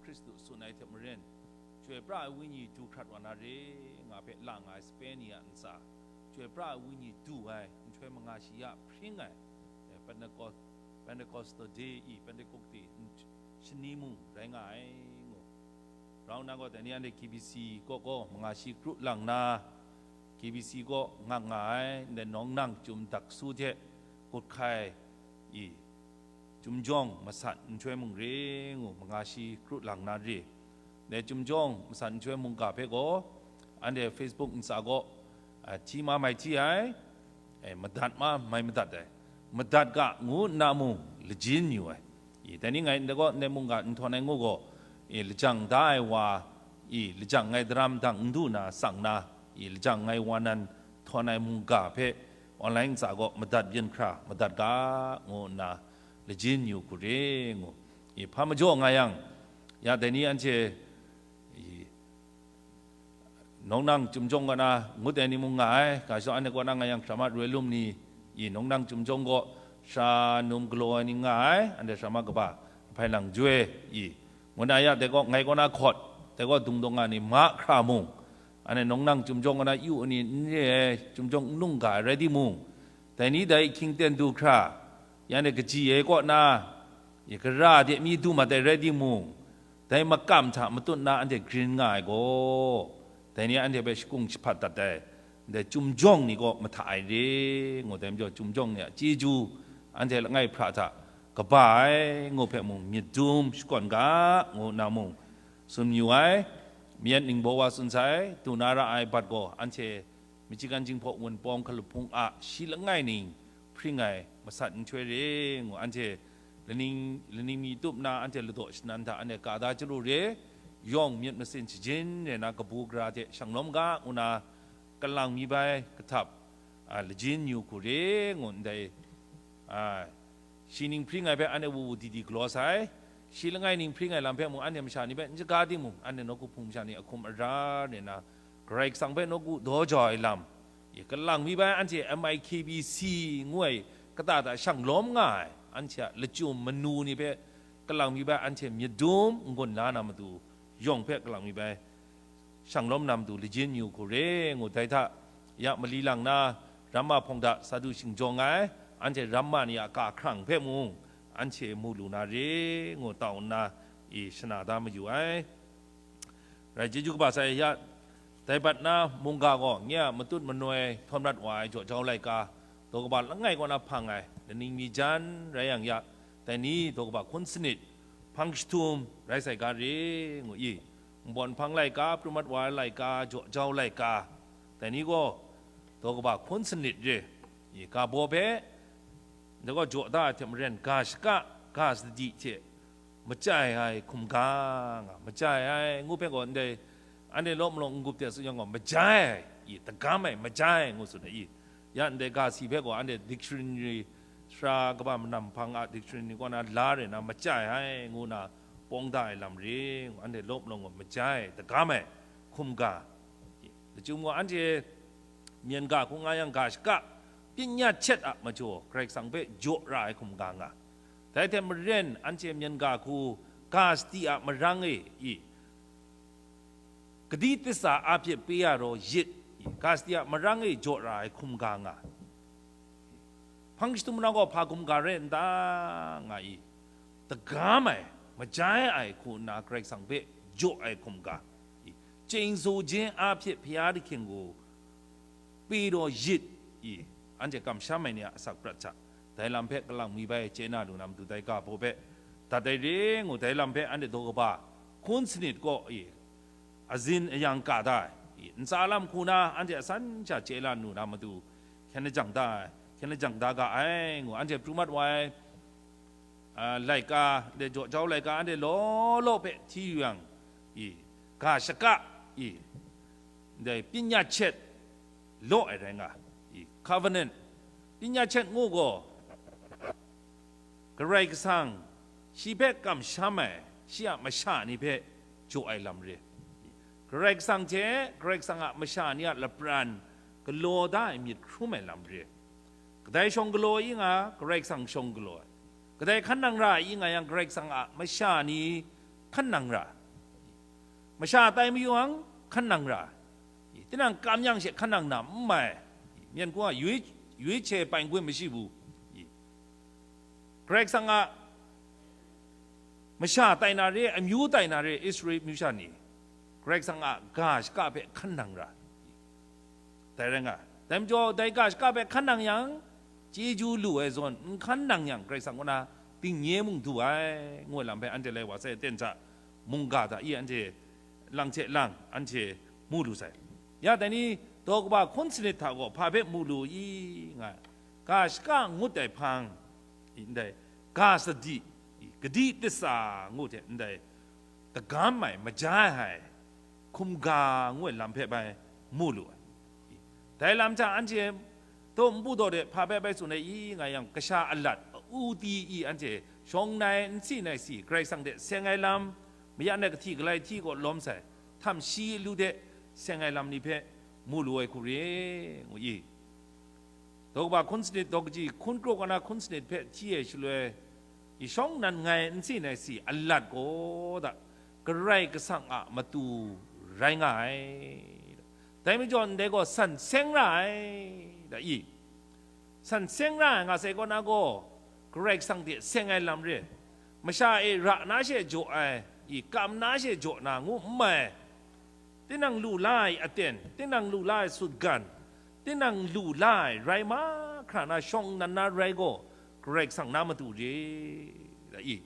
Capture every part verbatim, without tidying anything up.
Hkristu tsun ai hte maren, Chyoi pra ai Wenyi du hkrat wa na re, nga hpe la nga ai sape ni a ntsa, Chyoi pra ai Wenyi du ai nhtoi manga shi ya hpring ai, eh, Pentecost, Pentecostal Day i, Pentecost Day n-, shani mung rai nga ai, ngu. Rau nna gaw, dai ni anhte K B C kaw gaw manga shi kru lang na, K B C kaw ngak nga ai, ndai nawng nang Chyum Dak Su hte Kut Hkai i, Chyum Jawng Masat Nhtoi mung re ngu, manga shi kru lang na re. Dai Chyum Jawng Masat Nhtoi mungga hpe gaw, anhte Facebook ntsa gaw, a, hti ma mai hti ai, e, madat ma mai madat ai, madat ga ngu nna mung lajin yu ai. I, dai ni ngai ndai gaw, ndai mungga n htawn ai ngu gaw, i, lajang da ai wa, i, lajang ngai daram dang n du na, sang na, i, lajang ngai wa nan htawn ai mungga hpe online ntsa gaw madat byin hkra, madat ga ngu nna lajin yu hku re ngu, i, hpa majaw nga yang, ya dai ni anhte, i, nawng nang Chyum Jawng kaw na ngut ai ni mung nga ai, ga shadaw anhte kaw na nga yang, Shama Roi Lum ni, i, nawng nang Chyum Jawng gaw sara num galaw ai ni nga ai, anhte Shama kaba, Hpai Lang Joi, i, ngut na ya, dai gaw ngai kaw na hkawt, dai gaw dungdawng nga ni mahkra mung, anhte nawng nang Chyum Jawng kaw na yu ni n re ai, Chyum Jawng n lungga ai rai timung, dai ni dai ahkying ten du hkra, ya anhte kaji ai kaw na, i, gara de mi du mat ai rai timung, dai makam hta matut na anhte grin nga ai gaw, dai ni anhte hpe shakung jahpat dat ai, ndai Chyum Jawng ni kaw mahta ai re, ngu dai majaw, Chyum Jawng ni a chyeju anhte langai hpra hta kaba ai, ngu hpe mung myit dum shakawn ga, ngu nna mung tsun yu ai. Mayan ningbaw wa tsun sai, du na ra ai bat gaw anhte Michigan Jinghpaw Wunpawng hkalup hpung a shi langai ning hpring ai masat nhtoi re ngu, anhte laning, laning mi tup na anhte ladaw shanan hta anhte ka da chyalu re, yawng myit masin shajin re na kabu gara hte shanglawm ga ngu na, kalang mi bai kahtap, a, lajin yu hku re ngu ndai, a, shi ning hpring ai hpe anhte wu wu di di galaw sai. Shi langai ning hpring ai lam hpe mung anhte masha ni hpe n shaga timung, anhte nawku hpung masha ni a hkum ara re na, Karai Kasang hpe nawku daw jau ai lam, i, kalang mi bai anhte M I K B C ngu ai kata hta shanglawm nga ai, anhte a lachyum manu ni hpe kalang mi bai anhte myit dum n-gun la na matu, yawng hpe kalang mi bai shanglawm na matu lajin yu hku re ngu, dai hta ya mali lang na, ramma hpawng da sa du shingjawng ai, anhte ramma ni a ga hkrang hpe mung anhte mu lu na re ngu tau nna, i, shana da mayu ai. Rai chyeju kaba sai ya, dai bat na mungga gaw nye a matut manoi htawn mat wa ai jaw jau laika, daw kaba langai kaw na hpang ai, laning mi jan rai yang ya, dai ni daw kaba hkun sanit, hpang jahtum rai sai ga re, ngu i, nbawt nhpang laika, pru mat wa ai laika, jaw jau laika, dai ni gaw daw kaba hkun sanit re, i, ga baw hpe, ndai gaw jaw da ai hte maren, ga shaka, ga sadi hte, macai ai hkum ga nga, macai ai ngu hpe gaw ndai, anhte law malawng n-gup de tsun yang gaw, majai ai, i, dagam ai, majai ai ngu tsun ai, i, ya ndai ga si hpe gaw anhte dictionary, sara kaba manam hpang a dictionary ni kaw na la re na, macai ai ngu na pawng da ai lam re ngu, anhte law malawng gaw majai ai, dagam ai, hkum ga, i, lachyum gaw anhte myen ga hku nga yang, ga shaka, pyin ya chyet a majaw Karai Kasang hpe jaw ra ai hkum ga nga. Dai hte maren anhte myen ga hku ga sadi a marang e, i, kadi titsa a pyi pe ya raw yit, i, ga sadi a marang e jaw ra ai hkum ga nga. Hpang jahtum na gaw hpa hkum ga re n ta, nga i, dagam ai, majai ai hku nna Karai Kasang hpe jaw ai hkum ga, i, chyeng zaw je a hpyi Bwahya dahkying gaw, pe daw yit, i, anhte kamsham ai ni a asak prat hta, dai lam hpe kalang mi bai chye na lu na matu, dai ga baw hpe dat ai re ngu, dai lam hpe anhte daw kaba hkun sanit kaw, i, azin ayang ka da ai, i, ntsa lam hku na anhte asan sha chye la lu na matu, hkyen lajang da ai, hkyen lajang da ga ai ngu, anhte pru mat wa ai, a, laika, de jaw jau laika, anhte law law hpe hti yu yang, i, ga shaka, i, ndai pyin ya chyet law ai rai nga, i, covenant, pyin ya chyet ngu gaw, Karai Kasang shi hpe kamsham ai, shi a masha ni hpe jaw ai lam re. Karai Kasang hte Karai Kasang a masha ni a lapran galaw da ai myit hkrum ai lam re. Kadai shawng galaw i nga, Karai Kasang shawng galaw ai. Kadai hkan nang ra i nga yang, Karai Kasang a masha ni hkan nang ra. Masha tai mayu ang, hkan nang ra. Tinang kam yang she hkan nang na n mai. 面孔啊，ရွေးရွေးချယ်ပိုင်ခွင့်မရှိဘူး. Karai Kasang a masha tai na re, amyu tai na re, Israel မျိုး sha ni, Karai Kasang a ga shaka hpe hkan nang ra. Dai rai nga, dai majaw, dai ga shaka hpe hkan nang yang, chyeju lu ai zawn, n hkan nang yang, Karai Kasang kaw na dingnye mung du ai, ngu ai lam hpe anhte lai wa sai ten hta, mungga hta i anhte lang hte lang, anhte mu lu sai. Ya dai ni, daw kaba hkun sanit hta gaw hpa hpe mu lu i, nga, ga shaka ngut ai hpang, i ndai, ga sadi, i gadi tisa ngu hte ndai, dagam ai, majai ai, hkum ga ngu ai lam hpe bai mu lu ai. Dai lam hta anhte taw npu daw de hpa bai bai tsun ai i nga yang, kasha alat, a u ti i anhte shawng nai, n si nai si, Karai Kasang hte seng ai lam, mayan ai kahti galai hti kaw lawm sai, htam shi lu de seng ai lam ni hpe mu lu ai hku re, ngu i. Daw kaba hkun sanit, daw kaji hkun krawk ana hkun sanit hpe hti ai shaloi, i shawng nan ngai n si nai si alat gaw da, Karai Kasang a matu rai nga ai. Dai majaw ndai gaw san seng ra ai, da i. San seng ra ai nga sai kaw na gaw, Karai Kasang hte seng ai lam re, masha e ra na she jaw ai, i kam na she jaw na ngu n mai. Tinang lu la ai aten, tinang lu la ai sutgan, tinang lu la ai rai mahkra na shawng nnan na rai gaw, Karai Kasang na matu re, da i.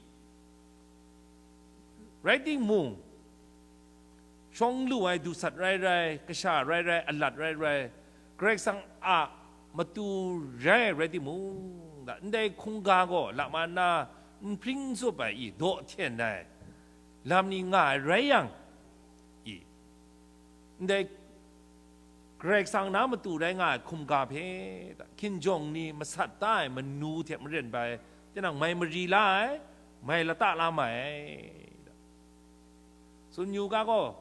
Rai timung, shawng lu ai dusat rai rai, kasha rai rai, alat rai rai, Karai Kasang a matu rai rai timung, da, ndai hkungga gaw lama na n hpring n tsup ai i, daw hten ai lam ni nga ai rai yang, i, ndai Karai Kasang na matu rai nga ai hkumga hpe, hkinjawng ni masat da ai manu hte maren bai, tinang mai mari la ai, mai lata la mai ai. Tsun yu ga gaw,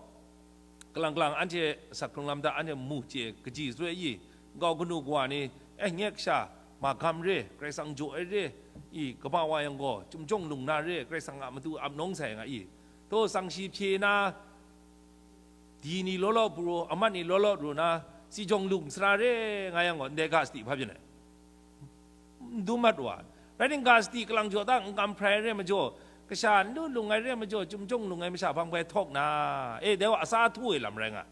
kalang kalang anhte asak hkrung lam hta anhte mu chye kaji shaloi i, nkau kanu kawa ni, eh, nye kasha, magam re, Karai Kasang jaw ai re, i, kaba wa yang gaw, chyum jawng lung na re, Karai Kasang a matu ap nawng sai nga i, taw tsang shi hpye na, di ni law law pru, amat ni law law ru na, si jawng lung sara re nga yang gaw, ndai ga sadi hpa byin ai. N dum mat wa. Rai timung, ga sadi kalang jaw ta, n kam hprai re majaw, kasha n lu lung ai re majaw, chyum jawng lung ai masha hpang bai htawk na, e, dai wa asa htu ai lam rai nga.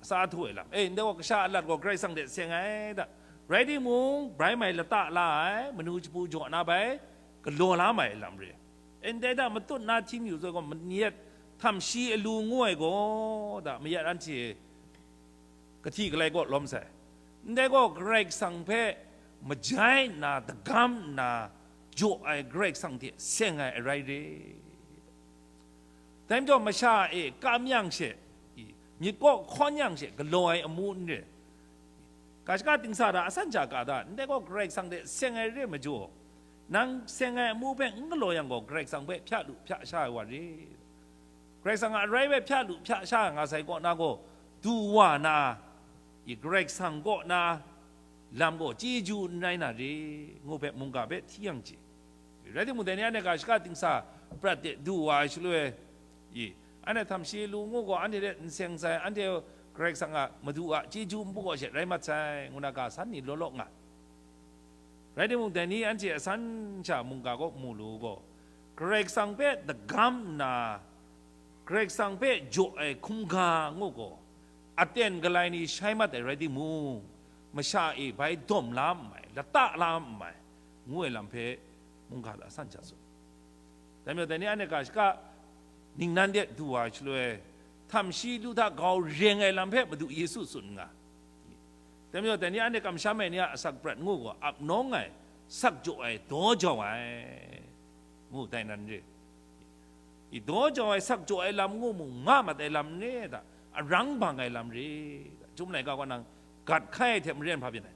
Asa htu ai lam. E, ndai wa kasha alat gaw Karai Kasang hte seng ai da. Rai timung, brai mai lata la ai, manu japu jaw na bai, galaw la mai ai lam re. E, ndai da matut na hti yu zawn gaw, mayat htam shi alu ngu ai gaw, da, mayat anhte kahti galai kaw lawm sai. Ndai gaw Karai Kasang hpe majai nna, dagam nna, jaw ai Karai Kasang hte seng ai arai re. Dai majaw masha e kam yang she, i, myit kaw hkawn yang she galaw ai amu n re. Ga shaka dingsa hta asan sha ka da, ndai gaw Karai Kasang hte seng ai re majaw, nang seng ai amu hpe n galaw yang gaw, Karai Kasang hpe hpya lu hpya sha ai wa re. Karai Kasang a arai hpe hpya lu hpya sha nga sai kaw na gaw, du wa na, i, Karai Kasang kaw na lam gaw chyeju n rai na re, ngu hpe mungga hpe hti yang chye. Rai timung, dai ni anhte ga shaka dingsa prat de du wa ai shaloi, i, anhte htam shi lu ngu gaw, anhte hte n seng sai, anhte Karai Kasang a madu a chyeju npu gaw she rai mat sai, ngu na ga san ni law law nga. Rai timung, dai ni anhte asan sha mungga kaw mu lu gaw, Karai Kasang hpe dagam nna, Karai Kasang hpe jaw ai hkumga ngu gaw, aten galai ni shai mat ai rai timung, masha e bai dawm la n mai, lata la n mai, ngu ai lam hpe mungga hta san sha tsun. Dai majaw, dai ni anhte ga shaka ningnan de du wa ai shaloi, htam shi lu hta grau reng ai lam hpe Madu Yesu tsun nga. Dai majaw, dai ni anhte kamsham ai ni a asak prat ngu gaw, ap nawng ai, sak jaw ai, daw jau ai, ngu dai nan re. I, daw jau ai, sak jaw ai lam ngu mung, nga mat ai lam n re da, arang bang ai lam re da, Chyum laika kaw nang gat hkai ai hte maren hpa byin ai,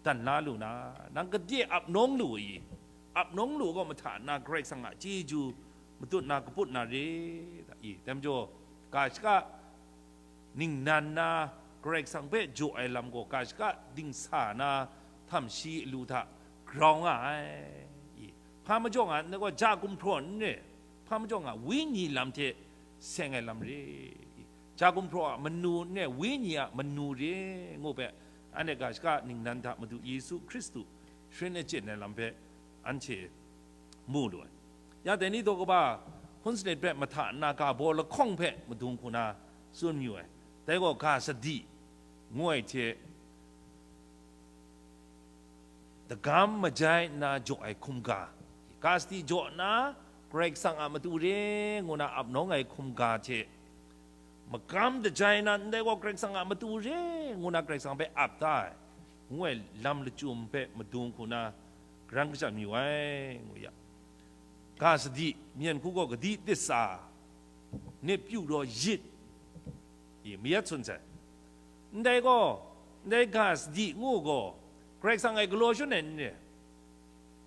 dan la lu na, nang gade ap nawng lu i, ap nawng lu gaw mahta nna Karai Kasang a chyeju matut na kaput na re da, i, dai majaw, ga shaka ningnan na, Karai Kasang hpe jaw ai lam gaw ga shaka dingsa na, htam shi alu hta grau nga ai. I, hpa majaw nga, ndai gaw ja gumhpraw n re, hpa majaw nga, wenyi lam hte seng ai lam re, ja gumhpraw a manu n rai, wenyi a manu re, ngu hpe, anhte ga shaka ningnan hta Madu Yesu Hkristu sharin achyin ai lam hpe anhte mu lu ai. Ya dai ni daw kaba hkun sanit hpe mahta nna ga baw lahkawng hpe madung hku na tsun mayu ai. Dai gaw ga sadi ngu ai hte, dagam majai nna jaw ai hkum ga, ga sadi jaw nna, Karai Kasang a matu re ngu na ap nawng ai hkum ga hte, magam dajai na ndai gaw Karai Kasang a matu re ngu na Karai Kasang hpe ap da ai, ngu ai lam lachyum hpe madung hku na, karan kajam yu ai, ngu ya. Ga sadi, myen hku gaw kadi ditsa, nit pyu raw yit, i, mayat sun sai. Ndai gaw, ndai ga sadi ngu gaw, Karai Kasang e galaw shun ai n re?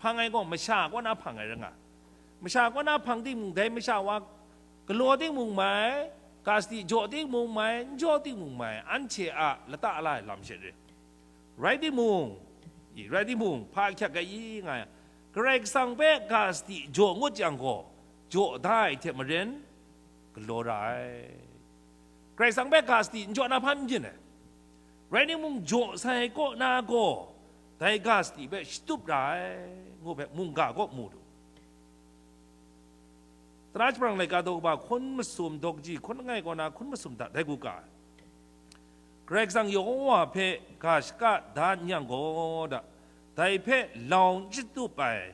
Hpang ai gaw masha kaw na hpang ai rai nga. Masha kaw na hpang timung, dai masha wa galaw timung mai, ga sadi jaw timung mai, n jaw timung mai, anhte a lata la ai lam she re. Rai timung, i, rai timung, hpa ahkyak ai i nga yang, Karai Kasang hpe ga sadi jaw ngut yang gaw, jaw da ai hte maren, galaw ra ai. Karai Kasang hpe ga sadi n jaw na hpa n byin ai. Rai timung, jaw sai kaw na gaw, dai ga sadi hpe shatup ra ai, ngu hpe mungga kaw mu lu. Tara shabrang laika daw kaba hkun masum, daw kaji hkun langai kaw na hkun masum hta dai gu ga ai. Karai Kasang Yehowa hpe ga shaka da n yang gaw da, dai hpe lau n shatup ai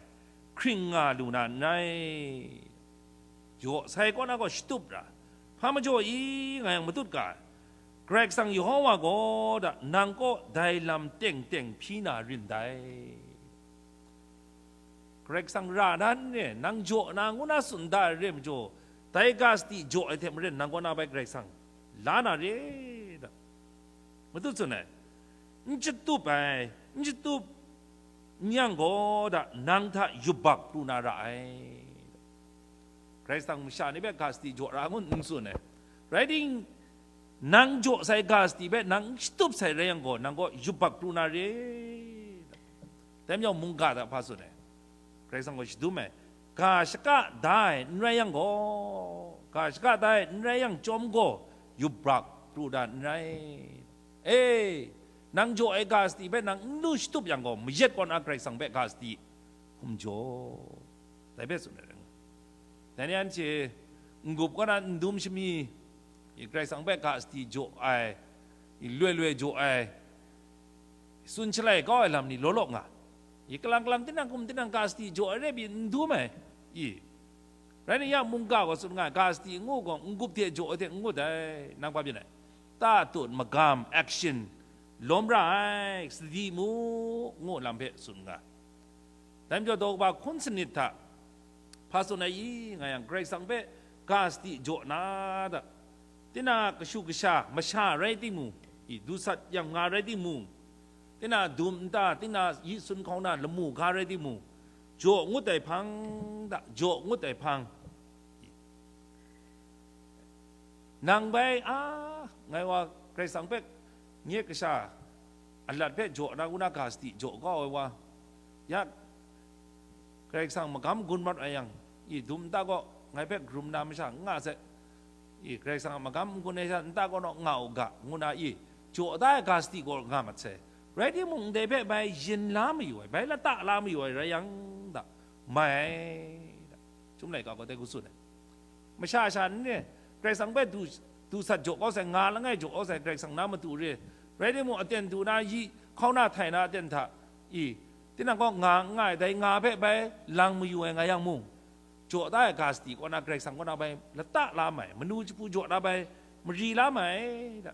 hkring nga lu na n rai. Jaw sai kaw na gaw shatup ra, hpa majaw i nga yang matut ga ai. Karai Kasang Yehowa gaw da, nang kaw dai lam teng teng hpyi na rin dai. Karai Kasang ra na n re, nang jaw na ngu na tsun da ai re majaw, dai ga sadi jaw ai hte maren nang kaw na bai Karai Kasang la na re da. Matut tsun ai, n shatup ai, n shatup n yang gaw da, nang hta yubak pru na ra ai. Karai Kasang masha ni hpe ga sadi jaw ra ngun n tsun ai. Rai ting, nang jaw sai ga sadi hpe nang n shatup sai rai yang gaw, nang gaw yubak pru na re. Dai majaw mungga hta hpa tsun ai? Karai Kasang gaw shadum ai, ga shaka da ai n rai yang gaw, ga shaka da ai n rai yang chyawm gaw, yubak pru da n rai. E, nang jaw ai ga sadi hpe nang n lu shatup yang gaw, mayat kaw na Karai Kasang hpe ga sadi hkum jaw, dai hpe tsun ai rai nga. Dai ni anhte n-gup kaw na n dum shami, i, Karai Kasang hpe ga sadi jaw ai, i, loi loi jaw ai, tsun shalai kau ai lam ni law law nga, i, kalang kalang tinang hkum tinang ga sadi jaw ai re pyi n dum ai, i, rai nna ya mungga gaw tsun nga ai, ga sadi ngu gaw n-gup hte jaw ai hte n ngut ai, nang hpa byin ai? Ta tut magam, action, lawm ra ai, sadi mu, ngu lam hpe tsun nga. Dai majaw daw kaba hkun sanit hta hpa tsun ai i nga yang, Karai Kasang hpe ga sadi jaw na da, tinang a kashu kasha masha rai timung, i, dusat yang nga rai timung, tinang a dum nta, tinang a yi sun hkauna lamu ga rai timung, jaw ngut ai hpang da, jaw ngut ai hpang, nang bai, a, ngai wa Karai Kasang hpe nye kasha alat hpe jaw na, ngu na ga sadi jaw kau ai wa, ya, Karai Kasang magam gun mat ai yang, i, dum nta gaw ngai hpe karum na masha n nga sai, i, Karai Kasang a magam n gun ai sha nta kaw naw nga u ga, ngu na, i, jaw da ai ga sadi gaw nga mat sai. Rai timung, ndai hpe bai yin la mayu ai, bai lata la mayu ai rai yang da, mai ai da. Chyum laika gaw dai hku tsun ai. Masha sha n re, Karai Kasang hpe du, dusat jaw kau sai, nga langai jaw kau sai, Karai Kasang na matu re. Rai timung, aten du na yi, hkauna htai na aten hta, i, tinang kaw nga n nga ai, dai nga hpe bai lang mayu ai nga yang mung, jaw da ai ga sadi kaw na Karai Kasang kaw na bai lata la mai, manu jahpu jaw na bai mari la mai da.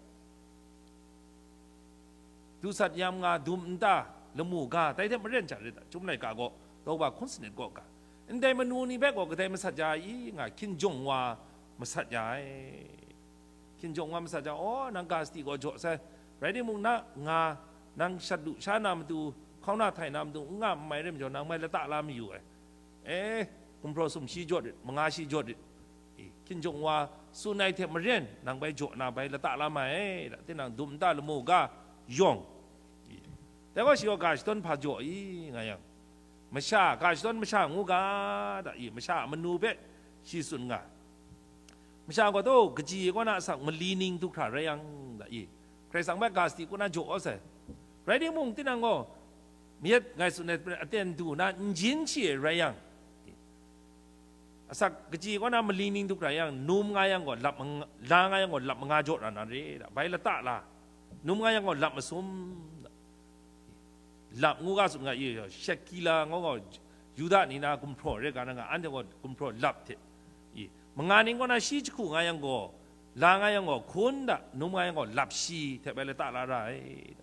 Dusat yam nga, dum nta, lamu ga, dai hte maren ja rit ai, Chyum laika gaw, daw kaba hkun sanit kaw ga, ndai manu ni hpe gaw kadai masat ya i nga, hkinjawng wa masat ya ai. Hkinjawng wa masat ya, aw, nang ga sadi gaw jaw sai, rai timung, na nga, nang shat lu sha na matu, hkauna htai na matu, n nga n mai rai majaw, nang mai lata la mayu ai. E, gumhpraw sumshi jaw rit, manga shi jaw rit, i, hkinjawng wa tsun ai hte maren, nang bai jaw na bai lata la mai ai, da, tinang dum nta lamu ga yawng, i, dai gaw shi gaw ga shadawn hpa jaw i nga yang, masha, ga shadawn masha ngu ga, da, i, masha a manu hpe shi tsun nga. Masha gaw taw, kaji kaw na asak mali ning du hkra rai yang, da i, Karai Kasang hpe ga sadi kaw na jaw sai. Rai timung, tinang gaw, mayat ngai tsun ai aten du na n jin shi ai rai yang, asak kaji kaw na mali ning du hkra yang, num nga yang gaw, lap manga, la nga yang gaw, lap manga jaw ra na re, da, bai lata la, num nga yang gaw, lap masum, da. Lap ngu ga tsun nga i, Shakila ngu gaw, Yuda ni na gumhpraw re ga na nga, anhte gaw gumhpraw lap hte i, manga ning kaw na shi jahku nga yang gaw, la nga yang gaw, hkun da, num nga yang gaw, lap shi hte bai lata la ra ai.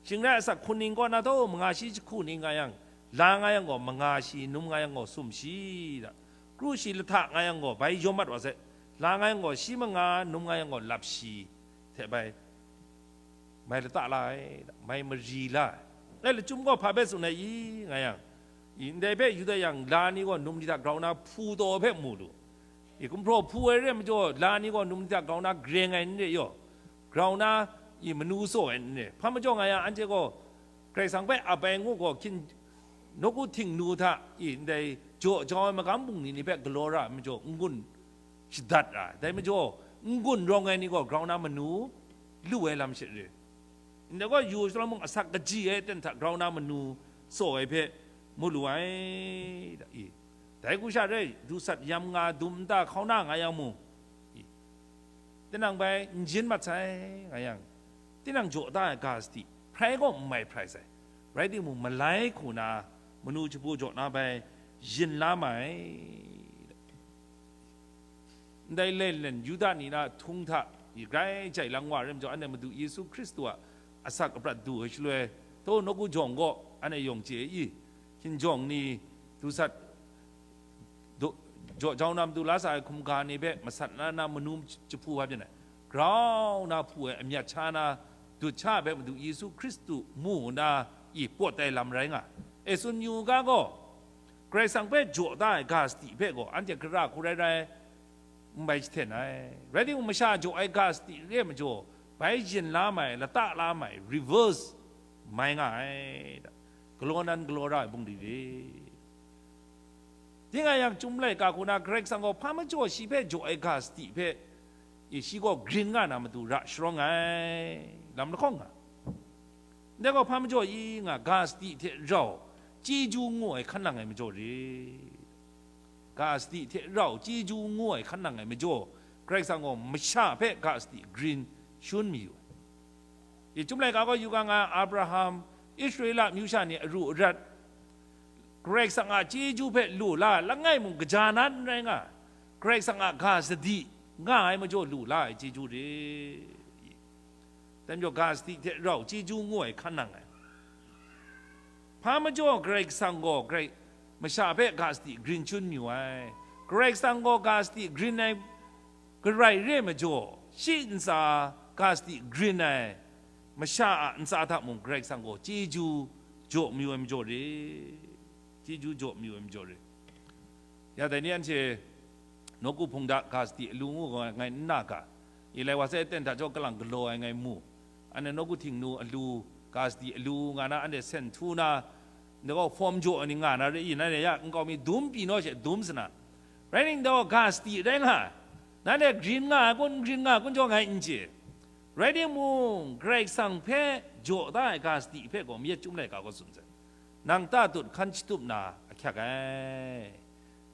Shing rai asak hkun ning kaw na taw, manga shi jahku ning nga yang, la nga yang gaw, manga shi, num nga yang gaw, sum shi da, kru shi lahta nga yang gaw, bai yawm mat wa sai, la nga yang gaw, shi manga, num nga yang gaw, lap shi hte bai mai lata la ai, mai mari la ai. Ngai lachyum gaw hpa hpe tsun ai i, nga yang, i, ndai hpe Yuda yang la ni gaw num ni hta grau na hpu taw hpe mu lu. I, gumhpraw hpu ai re ai majaw, la ni gaw num ni hta grau na greng ai n re yaw, grau na, i, manu tsaw ai n re. Hpa majaw nga yang, anhte gaw Karai Kasang hpe ap ai ngu gaw, hkin, nawku htingnu hta, i, ndai jaw jau ai magam bungli ni hpe galaw ra ai majaw, n-gun shadat ra ai. Dai majaw, n-gun rawng ai ni gaw grau na manu lu ai lam she re. Ndai gaw, yu shalom mung asak kaji ai aten hta grau na manu tsaw ai hpe mu lu ai, da i. Dai hku sha rai, dusat yam nga, dum nta hkau na nga yang mung, i, tinang bai n jin mat sai, nga yang, tinang jaw da ai ga sadi, hprai gaw n mai hprai sai, rai timung, malai hku na manu jahpu jaw na bai yin la mai. Ndai lailen Yuda ni na htung hta, i, grai jai lang wa rai majaw, anhte Madu Yesu Hkristu a asak aprat du ai shaloi, taw, nawku jawng gaw anhte yawng chye i, hkinjawng ni, dusat, jaw jau na matu la sa ai hkumga ni hpe masat na na manu jahpu wa byin ai, grau na hpu ai amyat sha na, dut sha ai hpe Madu Yesu Hkristu mu nna i pawt ai lam rai nga ai. E, tsun yu u ga gaw, Karai Kasang hpe jaw da ai ga sadi hpe gaw, anhte gara hku rai rai n bai jahten ai. Rai timung, masha jaw ai ga sadi re ai majaw, bai yin la mai, lata la mai, reverse mai nga ai, galaw nan galaw ra ai bungli re. Ting a yang, Chyum laika hku na Karai Kasang gaw hpa majaw shi hpe jaw ai ga sadi hpe, i, shi gaw grin nga na matu ra sharawng ai, lam lahkawng nga. Ndai gaw hpa majaw i nga, ga sadi hte rau chyeju ngu ai hkan nang ai majaw re. Ga sadi hte rau chyeju ngu ai hkan nang ai majaw, Karai Kasang gaw masha hpe ga sadi grin shun mayu ai. I, Chyum laika gaw yu ga nga, Abraham, Israela amyu sha ni aru arat, Karai Kasang a chyeju hpe lu la langai mung kaja na n rai nga, Karai Kasang a ga sadi nga ai majaw lu la ai chyeju re. Dai majaw, ga sadi hte rau chyeju ngu ai hkan nang ai. Hpa majaw Karai Kasang gaw Karai, masha hpe ga sadi grin shun mayu ai. Karai Kasang gaw ga sadi grin ai Karai re ai majaw, shi ntsa ga sadi grin ai masha a ntsa hta mung Karai Kasang gaw chyeju jaw mayu ai majaw re, chyeju jaw mayu ai majaw re. Ya dai ni anhte nawku hpung da ga sadi alu ngu gaw ngai n na ga, i, lai wa sai aten hta jaw kalang galaw ai ngai mu. Anhte nawku htingnu alu, ga sadi alu nga na, anhte sen htu na, ndai gaw form jaw ai ni nga na re i, nanhte ya nkau mi dum pyi naw she dum sa na. Rai ningdaw, ga sadi rai nga ai. Nanhte grin nga ai kun, grin nga ai kun jaw ngai n chye. Rai timung, Karai Kasang hpe jaw da ai ga sadi hpe gaw, mayat Chyum laika gaw tsun sai. Nang ta tut hkan shatup na ahkyak ai.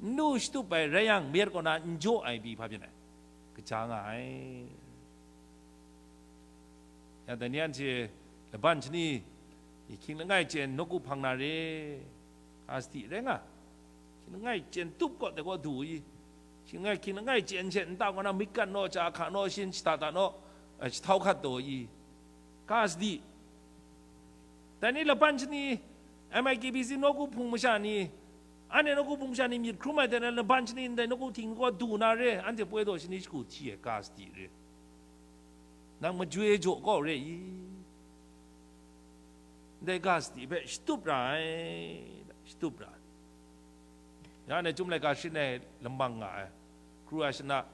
N lu shatup ai rai yang, mayat kaw na n jaw ai pyi hpa byin ai? Kaja nga ai. Ya, dai ni anhte laban shani, i, hkying langai chyen nawku hpang na re, ga sadi rai nga. Hkying langai chyen tup kaw dai kaw du i, hkying langai, hkying langai chyen she nta kaw na myit kan naw, cha hka naw, shin shata ta naw, eh, shahtau hkat taw i, ga sadi. Dai ni laban shani, M I K B C nawku hpung masha ni, anhte nawku hpung masha ni myit hkrum ai dai na laban shani ndai nawku hting kaw du na re, anhte poi taw shani shagu hti ai ga sadi re. Nang majoi jaw kaw re i? Ndai ga sadi hpe shatup ra ai, shatup ra ai. Ya, anhte Chyum laika sharin ai lamang nga ai, kru ai shana,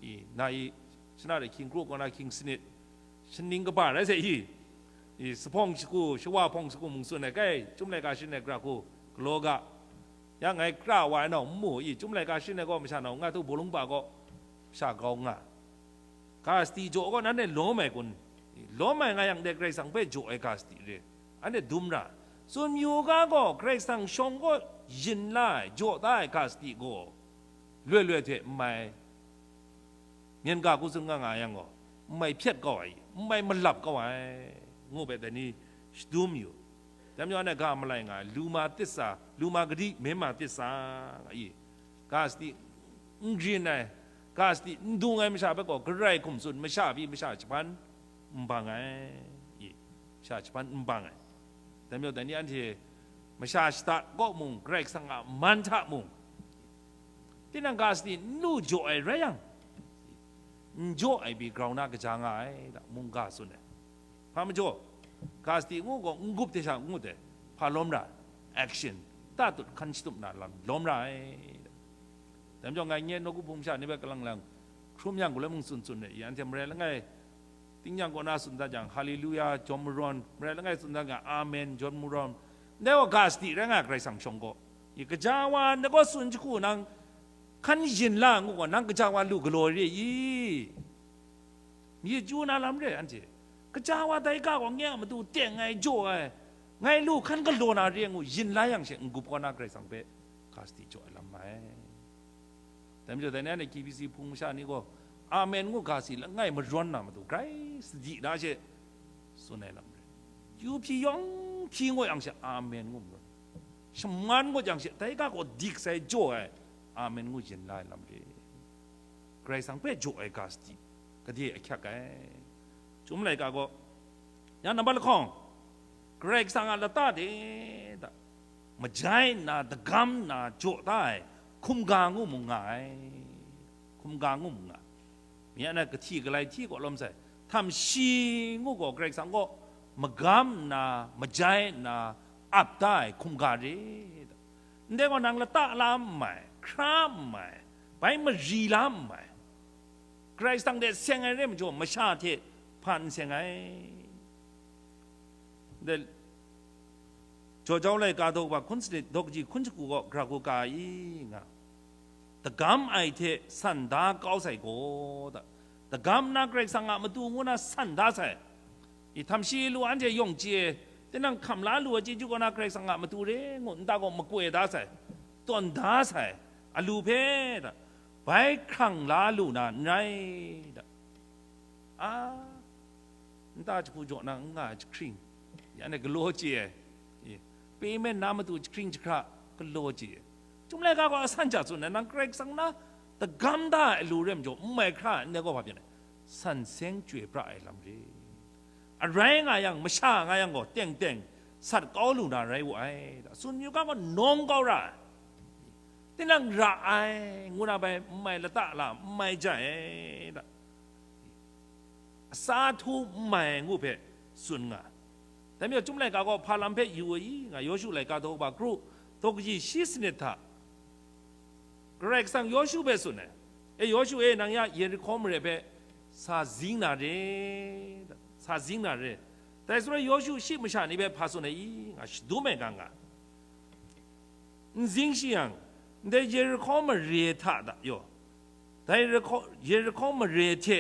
i, na i, shana de hkying kru kaw na hkying sanit, shaning kaba rai sai i, i, sahpawng shagu, shawa hpawng shagu mung tsun ai, kai, Chyum laika sharin ai gara hku galaw ga. Ya, ngai kra wa ai nau n mu i, Chyum laika sharin ai gaw masha nau nga tu, bawlung pa gaw, sha grau nga. Ga sadi jaw gaw nanhte lawm ai kun? Lawm ai nga yang de, Karai Kasang hpe jaw ai ga sadi re, anhte dum ra. Tsun yu ga gaw, Karai Kasang shawng kaw yin la ai, jaw da ai ga sadi gaw, loi loi hte n mai, myen ga hku tsun nga nga yang gaw, n mai hpyet kau ai, n mai malap kau ai, ngu hpe dai ni shadum yu. Dai majaw, anhte ga malai nga ai, lu ma titsa, lu ma gadi, men ma titsa nga i, ga sadi n grin ai, ga sadi n dung ai masha hpe gaw, Karai hkum tsun, masha pyi masha jahpan n bang ai, i, masha jahpan n bang ai. Dai majaw, dai ni anhte masha shada kaw mung, Karai Kasang a man hta mung, tinang ga sadi n lu jaw ai rai yang, n jaw ai pyi grau na kaja nga ai, da, mungga tsun ai. Hpa majaw, ga sadi ngu gaw, n gup hte sha ngut ai, hpa lawm ra ai, action, ta tut hkan shatup na lam lawm ra ai. Dai majaw, ngai nye nawku hpung masha ni hpe kalang lang hkrum yang, galoi mung tsun tsun ai, i, anhte marai langai, tingnyang kaw na tsun dat jang, Haleluya, jawm marawn, marai langai tsun dat nga, Amen, jawm marawn, ndai gaw ga sadi rai nga ai, Karai Kasang shawng gaw. I, kaja wa, ndai gaw tsun jahku nang hkan yin la ngu gaw, nang kaja wa lu galaw re i? Myit chyu na lam re anhte. Kaja wa dai ga gaw nye a matu teng ai, jaw ai, ngai lu hkan galaw na re ngu yin la yang she, n-gup kaw na Karai Kasang hpe ga sadi jaw ai lam mai. Dai majaw, dai ni anhte K B C hpung masha ni gaw, Amen ngu ga sadi langai marawn na matu, grai sadi na she tsun ai lam re. Kyu hpyi yawng hpyi ngut yang she, Amen ngu marawn. Shaman ngut yang she, dai ga gaw dik sai jaw ai, Amen ngu yin la ai lam re. Karai Kasang hpe jaw ai ga sadi, gade ahkyak ai. Chyum laika gaw, ya nambat lahkawng, Karai Kasang a lata de da, majai nna, dagam nna jaw da ai hkumga ngu mung nga ai. Hkumga ngu mung nga. Mi a na kahti galai hti kaw lawm sai, htam shi ngu gaw Karai Kasang kaw magam nna, majai nna, ap da ai hkumga re da. Ndai gaw nang lata la n mai, hkra n mai, bai mari la n mai. Karai Kasang de seng ai re majaw, masha hte hpa n seng ai. Ndai Jaw jau laika daw kaba hkun sanit daw kaji hkun shagu gaw gara hku ka ai i nga, dagam ai hte san da kau sai gaw, da, dagam na Karai Kasang a matu ngu na san da sai. I htam shi lu anhte yawng chye, tinang hkam la lu ai chyeju kaw na Karai Kasang a matu re ngu nta gaw makoi da sai, tawn da sai, alu hpe, da, bai hkrang la lu na n rai, da. A, nta jahku jaw na n nga ai jahkring, ya ne galaw chye ai, e, payment na matu jahkring jahkra galaw chye ai. Chyum laika gaw asan ja tsun ai, nang Karai Kasang na dagam da ai lu re majaw, n mai hkra ai, ndai gaw hpa pyan ai, san seng chyoi pra ai lam re. Arai nga yang, masha nga yang gaw, teng teng sat kau lu na rai wu ai, da, tsun yu ga gaw nawng kau ra ai. Tinang ra ai, ngu na bai n mai lata la, n mai jai ai, da. Asa htu n mai ai ngu hpe tsun nga. Dai majaw, Chyum laika gaw hpa lam hpe yu ai i nga, Yawshu laika daw kaba kru, daw kaji shi sanit hta, Karai Kasang Yawshu hpe tsun ai, E, Yawshu e, nang ya Yerihko mare hpe sa zing na re, sa zing na re. Dai shaloi Yawshu shi masha ni hpe hpa tsun ai i nga, shadum ai ga nga. N zing shi yang, ndai Yerihko mare hta da yaw, dai Yerihko, Yerihko mare hte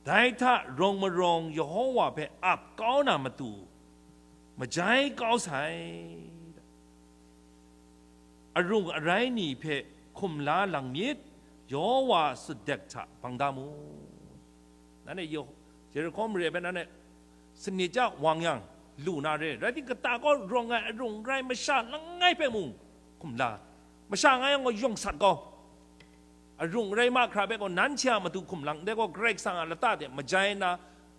dai hta rawng marawng Yehova hpe ap kau na matu, majai kau sai. Arung arai ni hpe hkum la lang myit, Yehova sutdek hta bang da mu. Nanhte Ye-, Yerihko mare hpe nanhte sanit ja wang yang, lu na re, rai timung, kata gaw rawng ai arung rai masha langai hpe mung hkum la, masha nga yang gaw yawng sat kau. Arung rai mahkra hpe gaw nanhte a matu hkum lang, ndai gaw Karai Kasang a lata de majai nna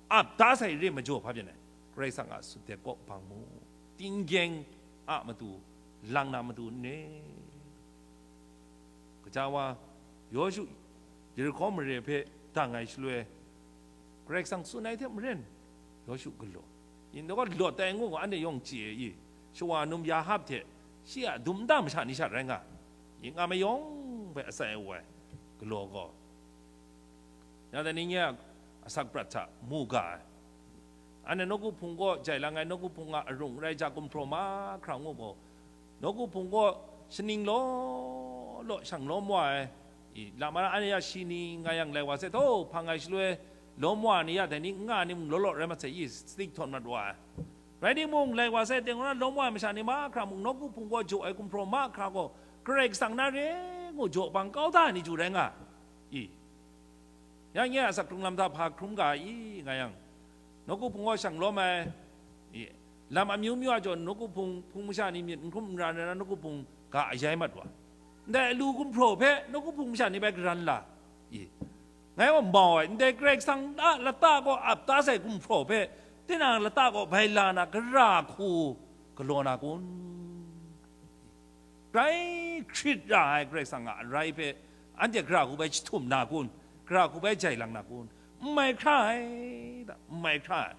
ap da sai re majaw, hpa byin ai, Karai Kasang a sutdek kaw bang mu, tinggyeng a matu, lang na matu n re. Kaja wa, Yawshu Yerihko mare hpe dang ai shaloi, Karai Kasang tsun ai hte maren, Yawshu galaw. Yin daw gaw lawt tai ngu gaw, anhte yawng chye ai i? Shawa num Yahab hte shi a dum nta masha ni sha rai nga, yin nga mayawng hpe atsai ai wu ai galaw gaw, ya dai ni nye a asak prat hta mu ga ai. Anhte nawku hpung kaw jai lang ai, nawku hpung a arung rai ja gumhpraw mahkra ngu gaw, nawku hpung kaw shaning law law shang lawm wa ai, I, lam ara ane ya shi ni nga yang lai wa sai, htaw hpang ai shaloi, lawm wa ni ya dai ni n nga ni mung law law rai mat sai, i, stik htawn mat wa ai. Rai timung, lai wa sai, teng na lawm wa ai masha ni mahkra mung, nawku hpung gaw jaw ai gumhpraw mahkra gaw, Karai Kasang na re ngu jaw bang kau da ai ni chyu rai nga, i. Ya nye a asak hkrung lam hta hpa hkrum ga i nga yang, nawku hpung gaw shang lawm ai, i, lam amyu myu a jaw nawku hpung, hpung masha ni myit n hkrum n ra na nawku hpung ga ayai mat wa. Ndai alu gumhpraw hpe nawku hpung masha ni bai karan la, i, ngai gaw mau ai, ndai Karai Kasang a lata gaw ap da sai gumhpraw hpe, tinang lata gaw bai la na gara hku galaw na kun? Grai hkrit ra ai Karai Kasang a arai hpe anhte gara hku bai jahtum na kun? Gara hku bai jai lang na kun? N mai hkra ai, da, n mai hkra ai.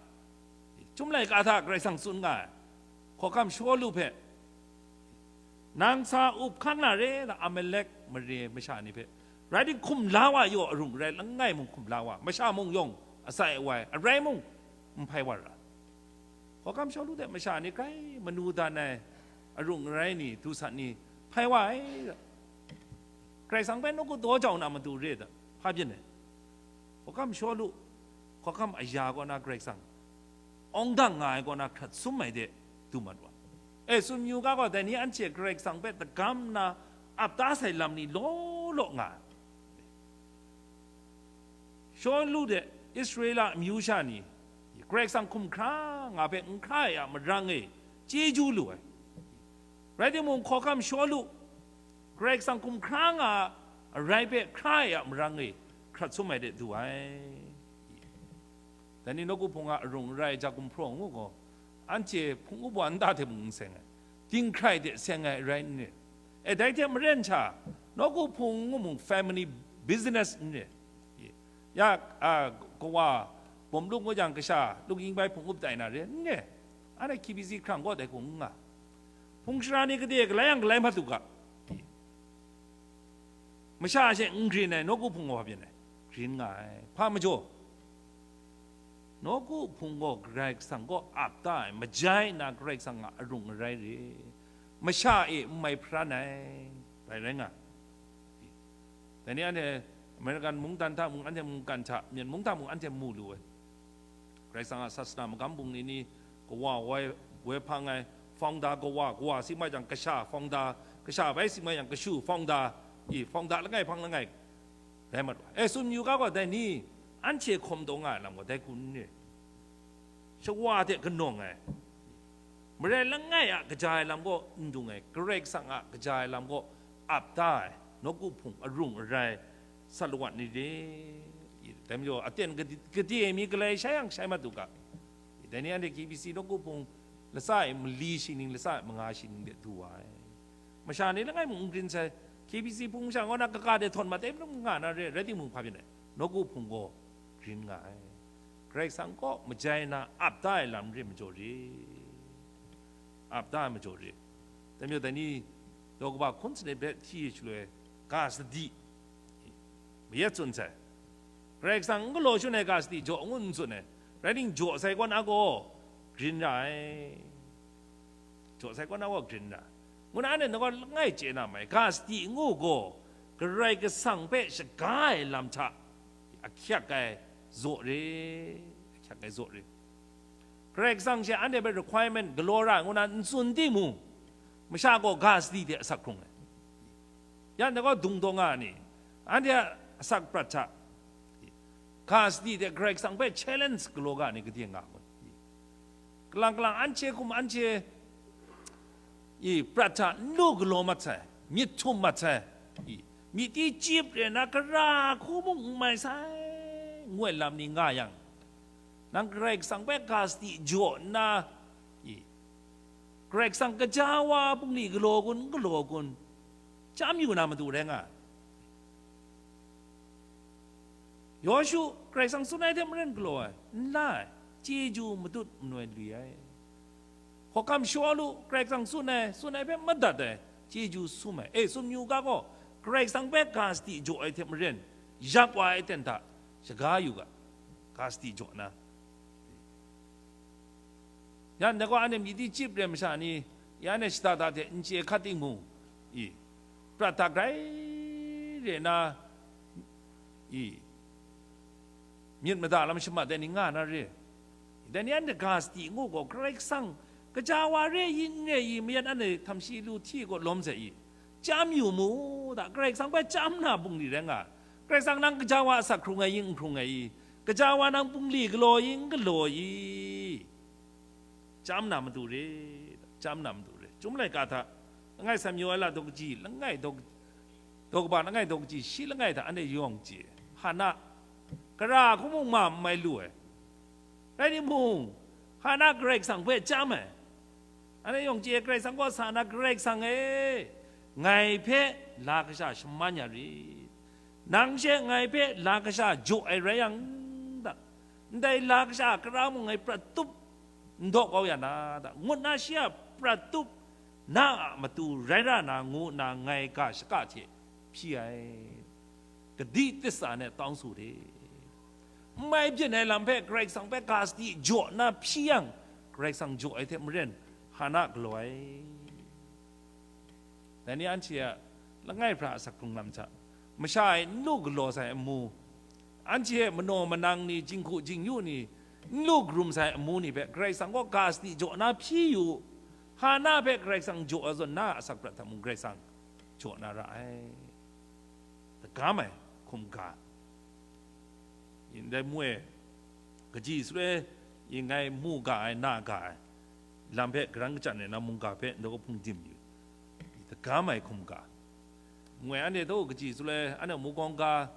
Chyum laika hta Karai Kasang tsun nga ai, hkawhkam Shawlu hpe, nang sa up hkang na re, da, Amalek mare masha ni hpe, rai ting, hkum la wa yaw, arung arai langai mung hkum la wa, masha mung yawng atsai awai, arai mung n hpai wa ra. Hkawhkam Shawlu hte masha ni grai manu dan ai arung arai ni, du san ni hpai wa ai. Karai Kasang hpe nawku daw jau na matu re da, hpa byin ai. Hkawhkam Shawlu, hkawhkam aya kaw na Karai Kasang, awng dang nga ai kaw na hkrat sum ai de du mat wa. E, tsun yu ga gaw, dai ni anhte Karai Kasang hpe dagam nna ap da sai lam ni law law nga ai. Shawlu de Israela amyu sha ni, Karai Kasang hkum hkra nga hpe n hkra ai a marang e, chyeju lu ai. Rai timung, hkawhkam Shawlu, Karai Kasang hkum hkra nga ai arai hpe hkra ai a marang e, hkrat sum ai de du ai. Dai ni nawku hpung a arung arai ja gumhpraw ngu gaw, anhte hpung up wa nta hte mung n seng ai, dinghkrai de seng ai rai n re? E, dai hte maren sha, nawku hpung ngu mung family business n re? Ya, a, kawa bawm luk ngu jang, kasha luk ying bai hpung up tai na re n re? Anhte K B C hkrang kaw dai hku n nga. Hpung shara ni gade galai yang galai mat u ga. Masha she n grin ai nawku hpung gaw hpa byin ai? Grin nga ai. Hpa majaw? Nawku hpung gaw Karai Kasang kaw ap da ai, majai nna Karai Kasang a arung arai re, masha e n mai hparan ai, rai rai nga. Dai ni anhte American mungdan hta mung, anhte mungkan hta, Myen mung hta mung, anhte mu lu ai. Karai Kasang a sasana magam bungli ni, kawa woi, woi hpang ai, founder kawa, kawa si mai jang kasha, founder, kasha bai si mai jang kashu, founder, i, founder langai hpang langai rai mat wa. E, tsun yu ga gaw, dai ni anhte hkawm taw nga ai lam gaw dai hku n re? Shawa hte kanawng ai, marai langai a kaja ai lam gaw n dung ai, Karai Kasang a kaja ai lam gaw ap da ai, nawku hpung arung arai, salawat ni de, i, dai majaw aten gade, gade mi galai shai yang shai mat u ga. I, dai ni anhte K B C nawku hpung latsa e mali shi ning, latsa e manga shi ning de du wa ai. Masha ni langai mung n grin sai, K B C hpung sha ngaw na kaga de htawn mat e, mung nga na re, rai timung, hpa byin ai? Nawku hpung gaw grin nga ai. Karai Kasang kaw majai na ap da ai lam re majaw re, ap da ai majaw re. Dai majaw dai ni, daw kaba hkun sanit hpe hti shaloi, ga sadi, mayat tsun sai. Karai Kasang n galaw shun ai ga sadi jaw ngu n tsun ai. Rai ting, jaw sai kaw na gaw grin ra ai. Jaw sai kaw na gaw grin ra ai. Ngu na, anhte ngai langai chye na mai, ga sadi ngu gaw Karai Kasang hpe shaga ai lam hta ahkyak ai zaw re, ahkyak ai zaw re. Karai Kasang she anhte hpe requirement galaw ra ai ngu na n tsun timung, masha gaw ga sadi hte asak hkrung ai. Ya, ndai gaw dung taw nga ai ni, anhte a asak prat hta, ga sadi hte Karai Kasang hpe challenge galaw ga ai ni gade nga ngut? Kalang kalang anhte hkum, anhte i prat hta n lu galaw mat sai, myit htum mat sai, i, myi ti chyip re na, gara hku mung n mai sai, ngu ai lam ni nga yang, nang Karai Kasang hpe ga sadi jaw nna, i, Karai Kasang kaja wa bungli galaw kun, n galaw kun, chyam yu na matu rai nga ai. Yawshu, Karai Kasang tsun ai hte maren galaw ai, n la ai, chyeju matut manoi lui ai. Hkawhkam Shawlu, Karai Kasang tsun ai, tsun ai hpe madat ai, chyeju sum ai. E, tsun yu ga gaw, Karai Kasang hpe ga sadi jaw ai hte maren, yak wa ai aten hta shaga yu ga, ga sadi jaw na. Ya, ndai gaw anhte myi ti chyip re masha ni, ya, anhte shada da hte n chye hkat timung, i, prat hta grai re na, i, myit mada lam shamat ai ni nga na re. Dai ni anhte ga sadi ngu gaw, Karai Kasang kaja wa re i, n re i, mayan anhte htam shi lu hti gaw lawm sai i, chyam yu mu da, Karai Kasang hpe chyam na bungli rai nga, Karai Kasang nang kaja wa asak hkrung ai i, n hkrung ai i, kaja wa nang bungli galaw i, n galaw i, chyam na matu re, chyam na matu re. Chyum laika hta, langai Samuela daw kaji, langai daw, daw kaba langai daw kaji, shi langai hta anhte yawng chye. Hana, kara hku mung ma n mai lu ai. Rai timung, Hana Karai Kasang hpe chyam ai. Anhte yawng chye, Karai Kasang kaw sa na, Karai Kasang e, ngai hpe la kasha shaman ya rit. Nang she ngai hpe la kasha jaw ai rai yang, da, ndai la kasha kara mung ngai prat tup n daw kau ya na, da, ngut na shi a prat tup na a matu rai ra na, ngu nna ngai ga shaka hte hpyi ai. Kadi titsa ne tawng su de. N mai byin ai lam hpe Karai Kasang hpe ga sadi jaw na hpyi yang, Karai Kasang jaw ai hte maren, Hana galaw ai. Dai ni anhte a langai hpra asak hkrung lam hta, masha e n lu galaw sai amu, anhte e manaw manang ni, jinghku jingyu ni, n lu karum sai amu ni hpe Karai Kasang gaw ga sadi jaw na hpyi yu u. Hana hpe Karai Kasang jaw ai zawn, na a asak prat hta mung Karai Kasang jaw na ra ai. Dagam ai hkum ga. Ndai mu e, kaji shaloi, ngai mu ga ai, na ga ai lam hpe, karan kachyan ai na mungga hpe ndai kaw hpung dim yu, dagam ai hkum ga. Mu e, anhte hta kaji shaloi, anhte mukawng ga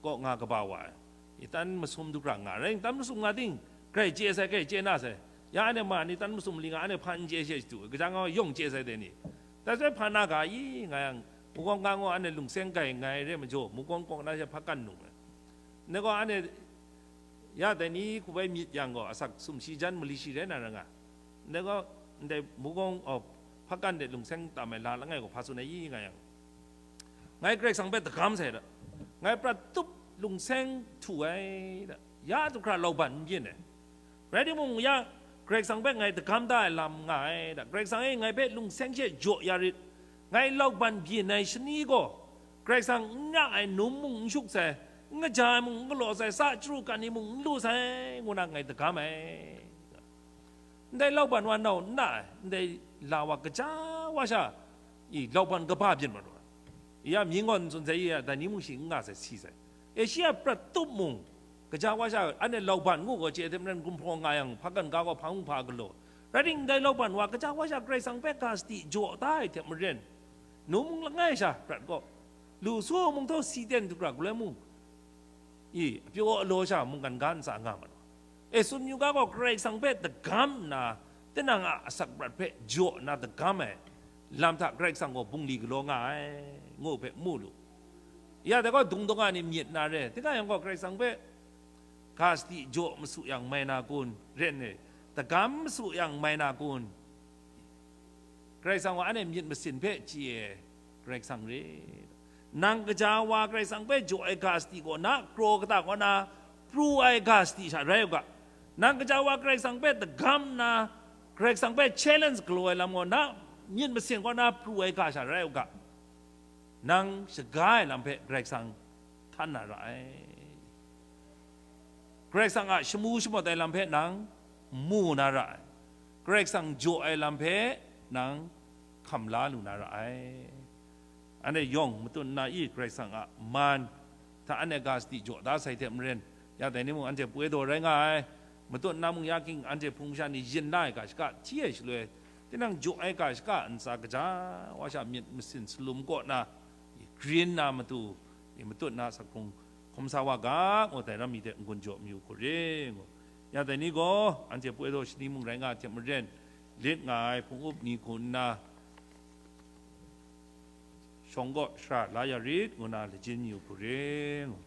kaw nga kaba wa ai, i tan masum du hkra nga, rai, tan masum nga ting, grai chye sai, grai chye na sai. Ya anhte ma ni tan masum li nga, anhte hpa n chye she shadu, kaja nga yawng chye sai dai ni. Dai sai hpa na ga i nga yang, mukawng ga gaw anhte lungseng grai ngai re majaw, mukawng kaw na she hpakan nung ai. Ndai gaw anhte, ya dai ni hku bai myit yang gaw, asak sumshi jan mali shi rai na ra nga. Ndai gaw, ndai mukawng, oh, hpakan de lungseng tam ai la langai gaw hpa tsun ai i nga yang, ngai Karai Kasang hpe dagam sai da. Ngai prat tup lungseng htu ai da. Ya du hkra lauban n byin ai. Rai timung, ya Karai Kasang hpe ngai dagam da ai lam nga ai da. Karai Kasang e, ngai hpe lungseng she jaw ya rit. Ngai lauban byin ai shani gaw, Karai Kasang n ra ai num mung n shuk sai, n kaja ai mung n galaw sai, sa chyaru kan ni mung n lu sai, ngu na ngai dagam ai. Ndai lauban wa nau n na ai, ndai la wa kaja wa sha, i, lauban kaba byin mat wa. Ya, myi ngawn tsun sai, ya, dai ni mung shi n nga sai, si sai. E, shi a prat tup mung, kaja wa sha, anhte lauban ngu gaw chye hte maren, gumhpraw nga yang, hpakan ga gaw hpa mung hpa galaw. Rai timung, ndai lauban wa kaja wa sha Karai Kasang hpe ga sadi jaw da ai hte maren, nu mung langai sha prat gaw, lu su mung htaw si ten du hkra galoi mung, i, apyaw alaw sha mungkan ga ntsa nga mat wa. E, tsun yu ga gaw, Karai Kasang hpe dagam nna, tinang a asak prat hpe jaw nna dagam ai lam hta Karai Kasang gaw bungli galaw nga ai, ngu hpe mu lu. Ya dai gaw, dungdawng a ni myit na re, tinang yang gaw Karai Kasang hpe ga sadi jaw masu yang mai na kun, ren e, dagam masu yang mai na kun? Karai Kasang gaw anhte myit masin hpe chye ai Karai Kasang re. Nang kaja wa Karai Kasang hpe jaw ai ga sadi gaw, na kraw kata kaw na pru ai ga sadi sha rai u ga. Nang kaja wa Karai Kasang hpe dagam nna, Karai Kasang hpe challenge galaw ai lam gaw, na myit masin kaw na pru ai ga sha rai u ga. Nang shaga ai lam hpe Karai Kasang htan na ra ai. Karai Kasang a shamu shamawt ai lam hpe nang mu na ra ai. Karai Kasang jaw ai lam hpe nang hkam la lu na ra ai. Anhte yawng matut nna i Karai Kasang a man hta anhte ga sadi jaw da sai hte maren, ya dai ni mung anhte poi daw rai nga ai. Matut nna mung ya king anhte hpung masha ni yin la ai ga shaka hti ai shaloi, tinang jaw ai ga shaka ntsa kaja wa sha myit masin salum kaw na, i, grin na matu, i, matut na asak hkrung hkawm sa wa ga, ngu dai ram mi hte n-gun jaw mayu hku re, ngu. Ya dai ni gaw, anhte poi daw shani mung rai nga hte maren, lit nga ai hpung up ni hku nna, shawng kaw shara la ya rit, ngu na lajin mayu hku re, ngu.